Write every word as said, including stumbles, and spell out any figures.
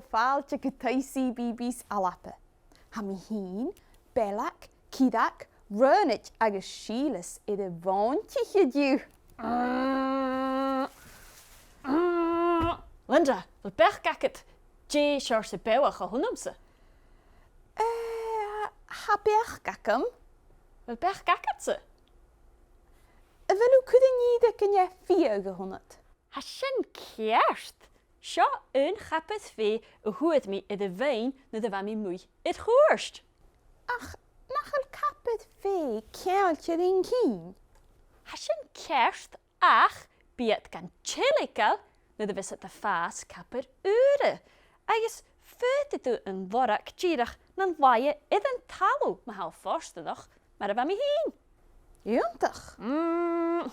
Fàilte gu Taigh C B B C Alba. Tha mi fhìn, Bellag, Ciarán, Raonaid agus Sìleas air a' bhòn-tìche an-diugh. Linda, a bheil beachd agad dè seòrsa beathach a th' annamsa? Eh, tha beachd agam. A bheil beachd agadsa? A bheil thu a' cur an ìre gun e fiadh a th' annad? Tha sin ceart! Seo aon chabar fèidh a fhuair mi air a' bheinn nuair a bha mi a-muigh air chuairt. Ach nach eil cabar fèidh ceangailte ri an cinn? Tha sin ceart, ach bidh iad gan tilgeil nuair a bhios iad a' fàs cabar ùra. Agus faodaidh tu an lorg dìreach nan laighe air an talamh ma tha thu fortanach, mar a bha mi fhìn. Iongantach. Mm.